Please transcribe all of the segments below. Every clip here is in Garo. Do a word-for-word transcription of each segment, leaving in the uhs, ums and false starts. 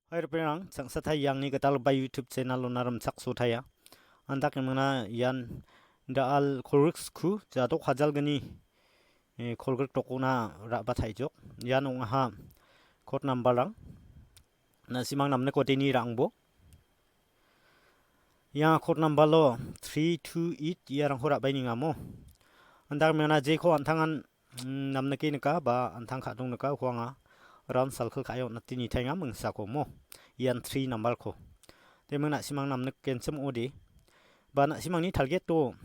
Hai ripengrang, changsatai iangni gitalgipa YouTube channel-ona rimchaksotaia. Andak mingna ian da·al kolgriksku jadok hajalgni, eh, kolgrik dokona ra·bataijok. Ian ong·aha code number-rang. Na·simang namnikode ni ra·angbo. Ia code number-o three two eight iarangko ra·bainengamo. Andak mingna jeko an·tangan mm, namnike nika ba an·tang ka·dong nika uko anga round circle ka·e on·ate nitaenga mingsako mo. Ian three number-ko. Teming na·simang namnik genchim ong·ode. Ba na·simangni target-o,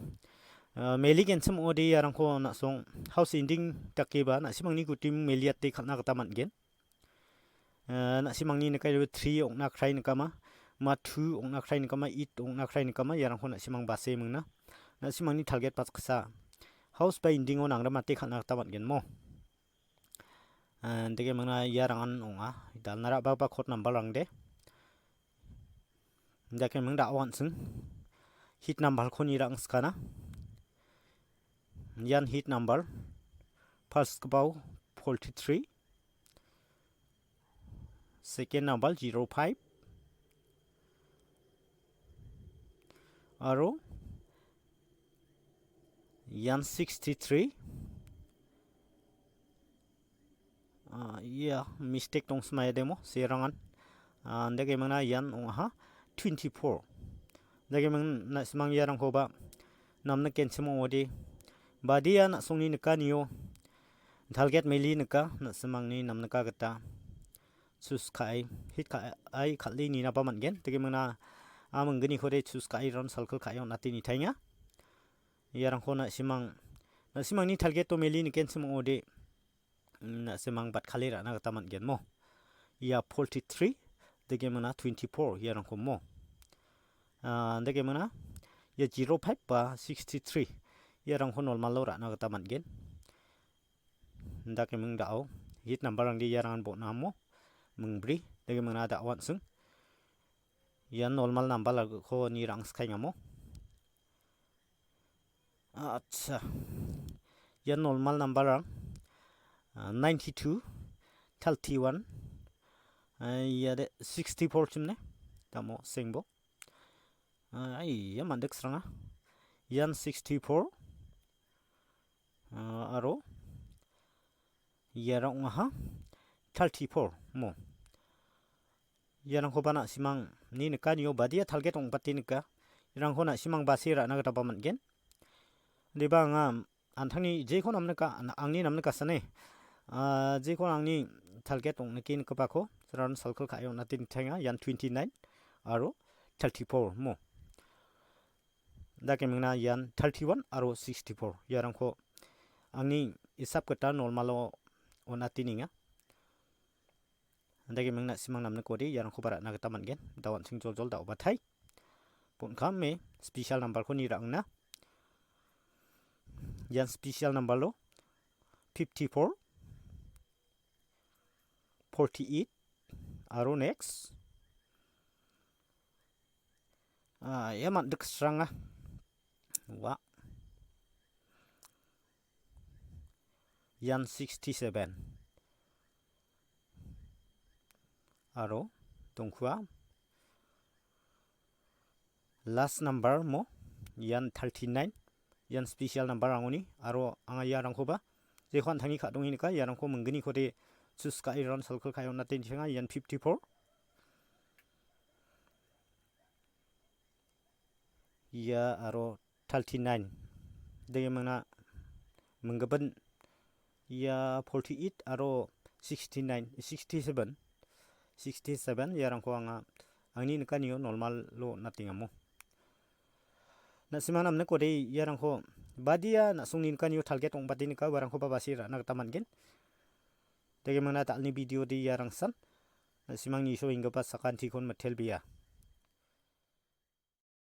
ah, meli genchim ong·ode iarangko na·song house ending dake ba na·simangni gutim meliate kal·na gita man·gen. Eh, na·simangni nikai three ong·na krai nikama, ma two ong·na krai nikama, eight ong·na krai nikama, iarangko na·simang base mingna. Na·simangni target baksa house ba ending-o nangrimate kal·na gita man·gen mo. Eh, deke mingna iarangan ong·a. Dalna ra·baba code number-rangde. Dake ming da·o an·sing. Hit number-ko ni ra·angskana. Ian hit number. First-gipao forty-three. Second number zero five. Aro ian sixty-three. Ah, ia mistake dongsmaia demo, serangan. Ah, andake mingna ian ong·aha twenty-four. Andake ming na·simang iarangkoba namna kenchim ong·ode. Badia na·songni nikanio target meli nika, na·simangni namnika gita choose ka·e, hit ka·e, ai kal·e ninaba man·gen. Dake mingna a mingginikode choose ka·e round circle ka·e on·ate nitaenga. Iarangko na·simang, na·simangni target-o meli nikenchim ong·ode. Mm, na·simang batkale ra·na gita man·gen mo. Ia forty-three, dake mingna twenty-four, iarangko mo. Ah, dake mingna, ia zero five ba sixty-three, iarangko normal-o ra·na gita man·gen. Dake ming da·o, hit number-rangde iarangan bon·a mo. Mingbri, dake mingna da·o an·sing. Ian normal number-rangko ni ra·angskaenga mo. Acha. Ia normal number-rang, ah, ninety-two, thirty-one, ah, ia de sixty-four chimne. Damo sengbo. Ah, ai, ia mandik sranga. Ian sixty-four. Ah, aro iara ong·aha thirty-four mo. Iarangkoba na·simangni nikanio badia target ong·bate nika. Irangko na·simang base ra·na gitaba man·gen. Deba anga an·tangni jeko namnika, an-, angni namnikasane. Ah, jeko angni target ong·nike nikgipako, round circle ka·e on·ate nitaenga, ian twenty-nine aro thirty-four mo. Dake mingna ian thirty-one aro sixty-four. Iarangko angni isap gita normal-o on·ate ninga. Dake mingna simang namnikode iarangkoba ra·na gita man·gen. Da·o an·sing joljol da·obatai. Bon·kame special number-ko ni ra·angna. Ian special number-o fifty-four, forty-eight, aro next. Ah, ia mandik sranga. Wa. Ian sixty-seven. Aro dongkua. Last number mo, ian thirty-nine, ian special number rangoni, aro anga iarangkoba, jeko an·tangni ka·donge nika, iarangko mingginikode choose ka·e round circle ka·e on·ate nitenga, ian fifty-four. Ia aro thirty-nine. Dake mingna minggipin ia forty-eight aro sixty-nine, sixty-seven, sixty-seven iarangko anga angni nikanio normal-o on·atengamo. Na·simang namnikode iarangko badia na·songni nikanio target ong·bate nika, uarangkoba base ra·na gita man·gen. Dake mingna da·alni video de iarangsan. Na·simangni iso inggipa sakantikon mitelbea.